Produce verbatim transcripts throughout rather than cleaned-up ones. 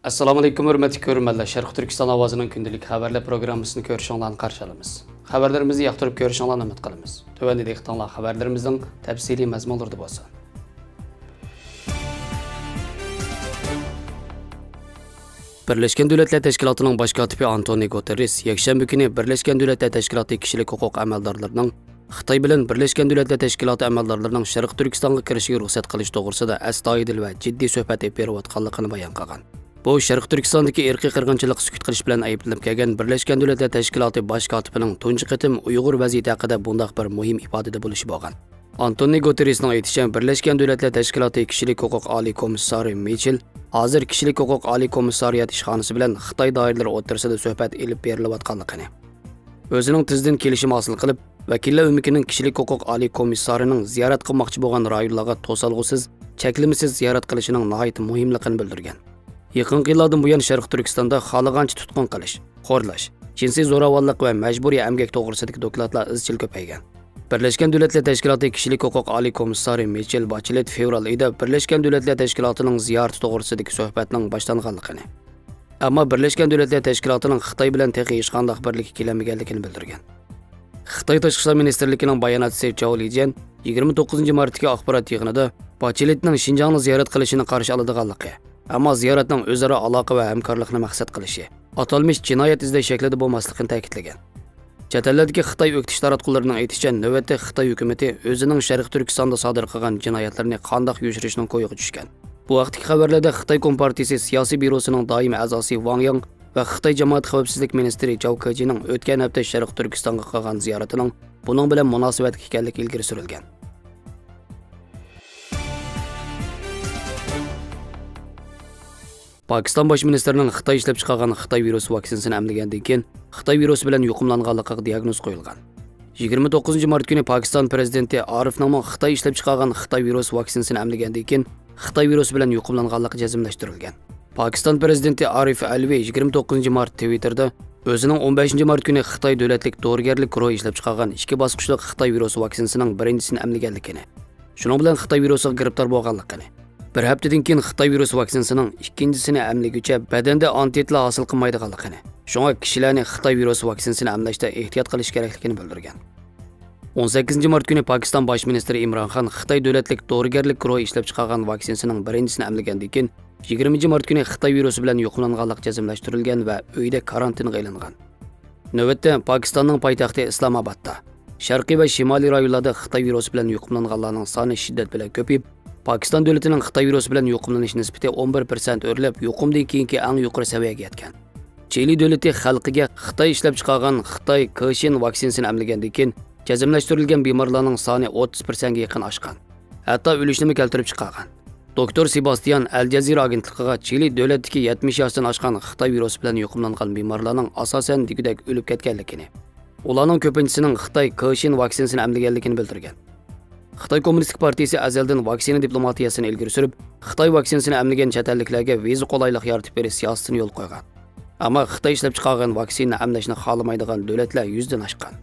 ئەسسالامۇئەلەيكۇم، ھۆرمەتلىك كۆرۈرمەنلەر. شەرقىي تۈركىستان ئاۋازىنىڭ كۈندىلىك خەۋەرلەر پروگراممىسىنى كۆرۈشۈڭلارنى قارشى ئالىمىز. خەۋەرلىرىمىزنى ياقتۇرۇپ كۆرۈشۈڭلارنى ئۈمىد قىلىمىز. تۆۋەندە دىققىتىڭلار خەۋەرلىرىمىزنىڭ تەپسىلىي مەزمۇنلىرىدا بولسۇن. بىرلەشكەن دۆلەتلەر تەشكىلاتىنىڭ باش كاتىپى ئانتونىئو گۇتېررېس يەكشەنبە كۈنى بىرلەشكەن دۆلەتلەر تەشكىلاتى كىشىلىك ھوقۇق ئەمەلدارلىرىنىڭ خىتاي بىلەن بىرلەشكەن دۆلەتلەر تەشكىلاتى ئەمەلدارلىرىنىڭ شەرقىي تۈركىستانغا كىرىشىگە رۇخسەت قىلىش توغرىسىدا ئەستايىدىل ۋە جىددىي سۆھبەت ئېلىپ بېرىۋاتقانلىقىنى بايان قىلغان. بۇ شەرقىي تۈركىستاندىكى ئىرقىي قىرغىنچىلىققا سۈكۈت قىلىش بىلەن ئەيىبلىنىپ كەلگەن بىرلەشكەن دۆلەتلەر تەشكىلاتى باش كاتىپىنىڭ تۇنجى قېتىم ئۇيغۇر ۋەزىيىتى ھەققىدە بۇنداق بىر مۇھىم ئىپادىدە بولۇشى بولغان. ئانتونىئو گۇتېررېسنىڭ ئېيتىشىچە، بىرلەشكەن دۆلەتلەر تەشكىلاتى كىشىلىك ھوقۇق ئالىي كومىسسارى مىچېل ھازىر كىشىلىك ھوقۇق ئالىي كومىسسارىيات ئىشخانىسى بىلەن خىتاي دائىرىلىرى ئوتتۇرىسىدا سۆھبەت ئېلىپ بېرىلىۋاتقانلىقىنى، ئۆزىنىڭ تېزدىن كېلىشىم ھاسىل قىلىپ، ۋەكىللەر ئۆمىكىنىڭ كىشىلىك ھوقۇق ئالىي كومىسسارىنىڭ زىيارەت قىلماقچى بولغان رايونلارغا توسالغۇسىز، چەكلىمىسىز زىيارەت قىلىشىنىڭ ناھايىتى مۇھىملىقىنى بىلدۈرگەن. يېقىنقى يىللاردىن بۇيان شەرقىي تۈركىستاندا خالىغانچە تۇتقۇن قىلىش، خورلاش، جىنسىي زوراۋانلىق ۋە مەجبۇرىي ئەمگەك توغرىسىدىكى دوكلاتلار ئىزچىل كۆپەيگەن. بىرلەشكەن دۆلەتلەر تەشكىلاتى كىشىلىك ھوقۇق ئالىي كومىسسارى مىچېل باچېلېت فېۋرال ئېيىدا بىرلەشكەن دۆلەتلەر تەشكىلاتىنىڭ زىيارىتى توغرىسىدىكى سۆھبەتنىڭ باشلانغانلىقىنى، ئەمما بىرلەشكەن دۆلەتلەر تەشكىلاتىنىڭ خىتاي بىلەن تېخى ھېچقانداق بىرلىككە كېلەلمىگەنلىكىنى بىلدۈرگەن. خىتاي تاشقى ئىشلار مىنىستىرلىكىنىڭ باياناتچىسى جاۋ لىجيەن يىگىرمە توققۇزىنچى مارتتىكى ئاخبارات يىغىنىدا باچېلېتنىڭ شىنجاڭنى زىيارەت قىلىشىنى قارشى ئالىدىغانلىقى، ئەمما زىيارەتنىڭ ئۆزئارا ئالاقە ۋە ھەمكارلىقنى مەقسەت قىلىشى، ئاتالمىش جىنايەت ئىزدەش شەكلىدە بولماسلىقىنى تەكىتلىگەن. چەت ئەللەردىكى خىتاي ئۆكتىچى تاراتقۇلىرىنىڭ ئېيتىشىچە، نۆۋەتتە خىتاي ھۆكۈمىتى ئۆزىنىڭ شەرقىي تۈركىستاندا سادىر قىلغان جىنايەتلىرىنى قانداق يوشۇرۇشنىڭ كويىغا چۈشكەن. بۇ ھەقتىكى خەۋەرلەردە خىتاي كومپارتىيىسى سىياسىي بيۇروسىنىڭ دائىمىي ئەزاسى ۋاڭ ياڭ ۋە خىتاي جامائەت خەۋپسىزلىك مىنىستىرى جاۋ كېجىنىڭ ئۆتكەن ھەپتە شەرقىي تۈركىستانغا قىلغان زىيارىتىنىڭ بۇنىڭ بىلەن مۇناسىۋەتلىك ئىكەنلىكى ئىلگىرى سۈرۈلگەن. پاكىستان باش مىنىستىرىنىڭ خىتاي ئىشلەپچىقارغان خىتاي ۋىرۇسى ۋاكسىنىسىنى ئەملىگەندىن كېيىن خىتاي ۋىرۇسى بىلەن يۇقۇملانغانلىقىغا دىئاگنوز قويۇلغان. يىگىرمە توققۇزىنچى مارت كۈنى پاكىستان پرېزىدېنتى ئارىفنىڭمۇ خىتاي ئىشلەپچىقارغان خىتاي ۋىرۇسى ۋاكسىنىسىنى ئەملىگەندىن كېيىن خىتاي ۋىرۇسى بىلەن يۇقۇملانغانلىقى جەزملەشتۈرۈلگەن. پاكىستان پرېزىدېنتى ئارىف ئەلۋى يىگىرمە توققۇزىنچى مارت تىۋىتتېردا ئۆزىنىڭ ئون بەشىنچى مارت كۈنى خىتاي دۆلەتلىك دورىگەرلىك گۇرۇھى ئىشلەپچىقارغان ئىككى باسقۇچلۇق خىتاي ۋىرۇسى ۋاكسىنىسىنىڭ بىرىنچىسىنى ئەملىگەنلىكىنى، شۇنىڭ بىلەن خىتاي ۋىرۇسىغا گىرىپتار بولغانلىقىنى، بىر ھەپتىدىن كېيىن خىتاي ۋىرۇسى ۋاكسىنىسىنىڭ ئىككىنچىسىنى ئەملىگۈچە بەدەندە ئانتىتېلا ھاسىل قىلمايدىغانلىقىنى، شۇڭا كىشىلەرنى خىتاي ۋىرۇسى ۋاكسىنىسىنى ئەملەشتە ئېھتىيات قىلىش كېرەكلىكىنى بىلدۈرگەن. ئون سەككىزىنچى مارت كۈنى پاكىستان باش مىنىستىرى ئىمران خان خىتاي دۆلەتلىك دورىگەرلىك گۇرۇھى ئىشلەپچىقارغان ۋاكسىنىسىنىڭ بىرىنچىسىنى ئەملىگەندىن كېيىن، يىگىرمىنچى مارت كۈنى خىتاي ۋىرۇسى بىلەن يۇقۇملانغانلىقى جەزملەشتۈرۈلگەن ۋە ئۆيدە كارانتىنغا ئېلىنغان. نۆۋەتتە پاكىستاننىڭ پايتەختى ئىسلامئابادتا، شەرقىي ۋە شىمالىي رايونلاردا خىتاي ۋىرۇسى بىلەن يۇقۇملانغانلارنىڭ سانى شىددەت بىلەن كۆپىيىپ، پاكىستان دۆلىتىنىڭ خىتاي ۋىرۇسى بىلەن يۇقۇملىنىش نىسبىتى ئون بىر پىرسەنت ئۆرلەپ، يۇقۇمدىن كېيىنكى ئەڭ يۇقىرى سەۋىيەگە يەتكەن. چىلى دۆلىتى خەلقىگە خىتاي ئىشلەپچىقارغان خىتاي كېشىن ۋاكسىنىسىنى ئەملىگەندىن كېيىن، جەزملەشتۈرۈلگەن بىمارلارنىڭ سانى ئوتتۇز پىرسەنتكە يېقىن ئاشقان. ھەتتا ئۆلۈشنىمۇ كەلتۈرۈپ چىقارغان. دوكتور سېباستىيان ئەل جەزىرە ئاگېنتلىقىغا چىلى دۆلەتتىكى يەتمىش ياشتىن ئاشقان خىتاي ۋىرۇسى بىلەن يۇقۇملانغان بىمارلارنىڭ ئاساسەن دېگۈدەك ئۆلۈپ كەتكەنلىكىنى، ئۇلارنىڭ كۆپىنچىسىنىڭ خىتاي كېشىن ۋاكسىنىسىنى ئەملىگەنلىكىنى بىلدۈرگەن. خىتاي كوممۇنىستىك پارتىيىسى ئەزەلدىن ۋاكسىنا دىپلوماتىيەسىنى ئىلگىرى سۈرۈپ، خىتاي ۋاكسىنىسىنى ئەملىگەن چەت ئەللىكلەرگە ۋىزا قولايلىق يارىتىپ بېرىش سىياسىتىنى يولغا قويغان. ئەمما خىتاي ئىشلەپچىقارغان ۋاكسىنا ئەملەشنى خالىمايدىغان دۆلەتلەر يۈزدىن ئاشقان.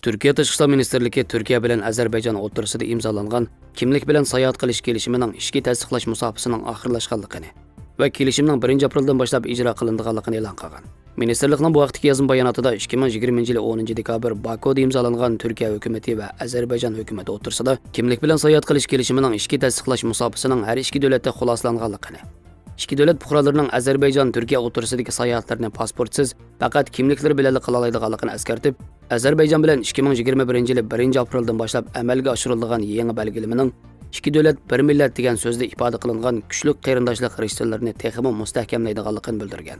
تۈركىيە تاشقى ئىشلار مىنىستىرلىكى تۈركىيە بىلەن ئەزەربەيجان ئوتتۇرىسىدا ئىمزالانغان كىملىك بىلەن ساياھەت قىلىش كېلىشىمىنىڭ ئىچكى تەستىقلاش مۇساپىسىنىڭ ئاخىرلاشقانلىقىنى ۋە كېلىشىمنىڭ بىرىنچى ئاپرېلدىن باشلاپ ئىجرا قىلىنىدىغانلىقىنى ئېلان قىلغان. مىنىستىرلىقنىڭ بۇ ھەقتىكى يازما باياناتىدا ئىككى مىڭ يىگىرمىنچى يىلى ئونىنچى دېكابىر باكۇدا ئىمزالانغان تۈركىيە ھۆكۈمىتى ۋە ئەزەربەيجان ھۆكۈمىتى ئوتتۇرىسىدا كىملىك بىلەن ساياھەت قىلىش كېلىشىمىنىڭ ئىچكى تەستىقلاش مۇساپىسىنىڭ ھەر ئىككى دۆلەتتە خۇلاسىلانغانلىقىنى، ئىككى دۆلەت پۇقرالىرىنىڭ ئەزەربەيجان، تۈركىيە ئوتتۇرىسىدىكى ساياھەتلىرىنى پاسپورتسىز، پەقەت كىملىكلىرى بىلەنلا قىلالايدىغانلىقىنى ئەسكەرتىپ، ئەزەربەيجان بىلەن ئىككى مىڭ يىگىرمە بىرىنچى يىلى بىرىنچى ئاپرېلدىن باشلاپ ئەمەلگە ئاشۇرۇلىدىغان يېڭى بەلگىلىمىنىڭ ئىككى دۆلەت، بىر مىللەت دېگەن سۆزدە ئىپادە قىلىنغان كۈچلۈك قېرىنداشلىق رىشتىلىرىنى تېخىمۇ مۇستەھكەملەيدىغانلىقىنى بىلدۈرگەن.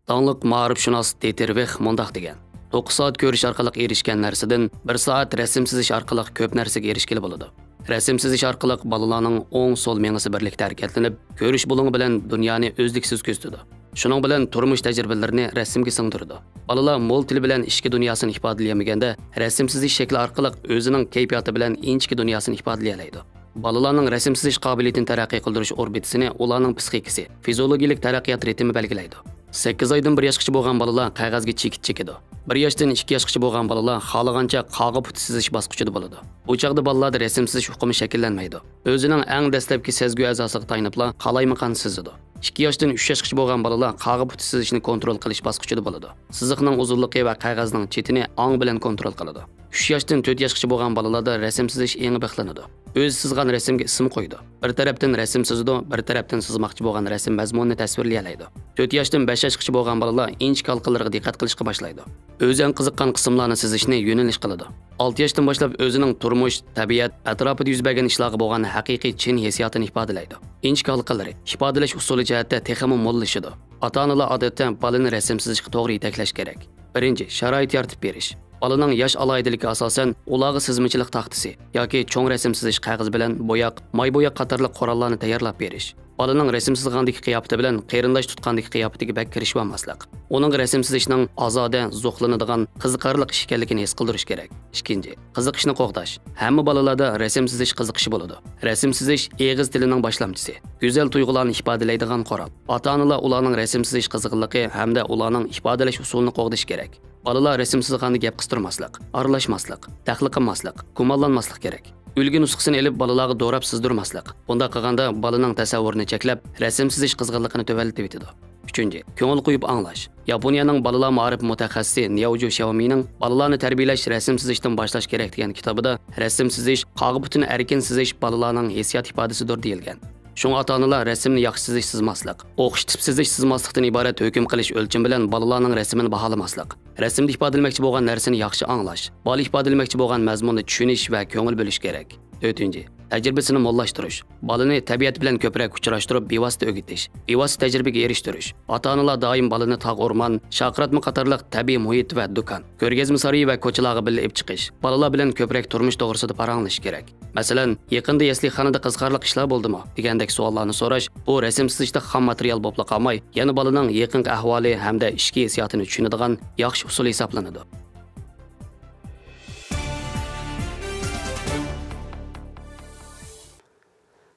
داڭلىق مائارىپشۇناس دىتېر ۋېخ مۇنداق دېگەن: «توققۇز سائەت كۆرۈش ئارقىلىق ئېرىشكەن نەرسىدىن بىر سائەت رەسىم سىزىش ئارقىلىق كۆپ نەرسىگە ئېرىشكىلى بولىدۇ. رەسىم سىزىش ئارقىلىق بالىلارنىڭ ئوڭ، سول مېڭىسى بىرلىكتە ھەرىكەتلىنىپ، كۆرۈش بۇلۇڭى بىلەن دۇنيانى ئۈزلۈكسىز كۆزىتىدۇ. شۇنىڭ بىلەن تۇرمۇش تەجرىبىلىرىنى رەسىمگە سىڭدۈرىدۇ. بالىلار مول تىلى بىلەن ئىچكى دۇنياسىنى ئىپادىلىيەلمىگەندە، رەسىم سىزىش شەكلى ئارقىلىق ئۆزىنىڭ كەيپىياتى بىلەن ئىنچىكە دۇنياسىنى ئىپادىلىيەلەيدۇ.» بالىلارنىڭ رەسىم سىزىش قابىلىيىتىنى تەرەققىي قىلدۇرۇش ئوربىتىسىنى ئۇلارنىڭ پىسخىكىسى، فىزىولوگىيىلىك تەرەققىيات رىتىمى بەلگىلەيدۇ. سەككىز ئايدىن بىر ياشقىچە بولغان بالىلار قەغەزگە چېكىت چېكىدۇ. بىر ياشتىن ئىككى ياشقىچە بولغان بالىلار خالىغانچە قاغا پۇتى سىزىش باسقۇچىدا بولىدۇ. بۇ چاغدا بالىلاردا رەسىم سىزىش ئۇقۇمى شەكىللەنمەيدۇ. ئۆزىنىڭ ئەڭ دەسلەپكى سەزگۈ ئەزاسىغا تايىنىپلا قالايمىقان سىزىدۇ. ئىككى ياشتىن ئۈچ ياشقىچە بولغان بالىلار قاغا پۇتى سىزىشنى كونترول قىلىش باسقۇچىدا بولىدۇ. سىزىقنىڭ ئۇزۇنلۇقى ۋە قەغەزنىڭ چېتىنى ئاڭ بىلەن كونترول قىلىدۇ. ئۈچ ياشتىن تۆت ياشقىچە بولغان بالىلاردا رەسىم سىزىش ئېڭى بىخلىنىدۇ. ئۆزى سىزغان رەسىمگە ئىسىم قويىدۇ. بىر تەرەپتىن رەسىم سىزىدۇ، بىر تەرەپتىن سىزماقچى بولغان رەسىم مەزمۇنىنى تەسۋىرلىيەلەيدۇ. تۆت ياشتىن بەش ياشقىچە بولغان بالىلار ئىنچىكە ھالقىلىرىغا دىققەت قىلىشقا باشلايدۇ. ئۆزى ئەڭ قىزىققان قىسىملارنى سىزىشنى يۆنىلىش قىلىدۇ. ئالتە ياشتىن باشلاپ ئۆزىنىڭ تۇرمۇش، تەبىئەت، ئەتراپىدا يۈز بەرگەن ئىشلارغا بولغان ھەقىقىي چىن ھېسسىياتىنى ئىپادىلەيدۇ. ئىنچىكە ھالقىلىرى، ئىپادىلەش ئۇسۇلى جەھەتتە تېخىمۇ موللىشىدۇ. ئاتا-ئانىلار ئادەتتە بالىنى رەسىم سىزىشقا توغرا يېتەكلەش كېرەك. بىرىنچى، شارائىت يارىتىپ بېرىش. بالىنىڭ ياش ئالاھىدىلىكىگە ئاساسەن، ئۇلارغا سىزمىچىلىق تاختىسى ياكى چوڭ رەسىم سىزىش قەغىزى بىلەن بوياق، ماي بوياق قاتارلىق قوراللارنى تەييارلاپ بېرىش. بالىنىڭ رەسىم سىزغاندىكى قىياپىتى بىلەن قېرىنداش تۇتقاندىكى قىياپىتىگە بەك كىرىشىۋالماسلىق. ئۇنىڭغا رەسىم سىزىشنىڭ ئازادە، زوقلىنىدىغان، قىزىقارلىق ئىش ئىكەنلىكىنى ھېس قىلدۇرۇش كېرەك. ئىككىنچى، قىزىقىشنى قوغداش. ھەممە بالىلاردا رەسىم سىزىش قىزىقىشى بولىدۇ. رەسىم سىزىش ئېغىز تىلىنىڭ باشلامچىسى، گۈزەل تۇيغۇلارنى ئىپادىلەيدىغان قورال. ئاتا-ئانىلار ئۇلارنىڭ رەسىم سىزىش قىزغىنلىقى ھەمدە ئۇلارنىڭ ئىپادىلەش ئۇسۇلىنى قوغدىشى كېرەك. بالىلار رەسىم سىزغاندا گەپ قىستۇرماسلىق، ئارىلاشماسلىق، دەخلى قىلماسلىق، گۇمانلانماسلىق كېرەك. ئۈلگە نۇسخىسىنى ئېلىپ، بالىلارغا دوراپ سىزدۇرماسلىق. بۇنداق قىلغاندا بالىنىڭ تەسەۋۋۇرىنى چەكلەپ، رەسىم سىزىش قىزغىنلىقىنى تۆۋەنلىتىۋېتىدۇ. ئۈچىنچى، كۆڭۈل قويۇپ ئاڭلاش. ياپونىيەنىڭ بالىلار مائارىپى مۇتەخەسسىسى نياۋجۇ شياۋمىنىڭ بالىلارنى تەربىيەلەش رەسىم سىزىشتىن باشلاش كېرەك دېگەن كىتابىدا رەسىم سىزىش، قاغا پۇتىنى ئەركىن سىزىش بالىلارنىڭ ھېسسىيات ئىپادىسىدۇر دېيىلگەن. شۇڭا ئاتا-ئانىلار رەسىمنى ياخشى سىزىش سىزماسلىق، ئوخشىتىپ سىزىش سىزماسلىقتىن ئىبارەت ھۆكۈم قىلىش ئۆلچىمى بىلەن بالىلارنىڭ رەسىمىنى باھالىماسلىق. رەسىمدە ئىپادىلىمەكچى بولغان نەرسىنى ياخشى ئاڭلاش، بالا ئىپادىلىمەكچى بولغان مەزمۇننى چۈشىنىش ۋە كۆڭۈل بۆلۈش كېرەك. تۆتىنچى، تەجرىبىسىنى موللاشتۇرۇش. بالىنى تەبىئەت بىلەن كۆپرەك ئۇچراشتۇرۇپ، بىۋاسىتە ئۆگىتىش، بىۋاسىتە تەجرىبىگە ئېرىشتۈرۈش. ئاتا-ئانىلار دائىم بالىنى تاغ، ئورمان، شارقىراتما قاتارلىق تەبىئىي مۇھىت ۋە دۇكان، كۆرگەزمە سارىيى ۋە كوچىلارغا بىللە ئېلىپ چىقىش، بالىلار بىلەن كۆپرەك تۇرمۇش توغرىسىدا پاراڭلىشىش كېرەك. مەسىلەن، يېقىندا يەسلىخانىدا قىزىقارلىق ئىشلار بولدىمۇ؟ دېگەندەك سوئاللارنى سوراش، بۇ رەسىم سىزىشتا خام ماتېرىيال بولۇپلا قالماي، يەنە بالىنىڭ يېقىنقى ئەھۋالى ھەمدە ئىچكى ھېسسىياتىنى چۈشىنىدىغان ياخشى ئۇسۇل ھېسابلىنىدۇ.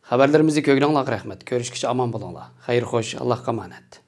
خەۋەرلىرىمىزنى كۆرگىنىڭلارغا رەھمەت. كۆرۈشكىچە ئامان بولۇڭلار. خەير خوش، ئاللاھقا ئامانەت.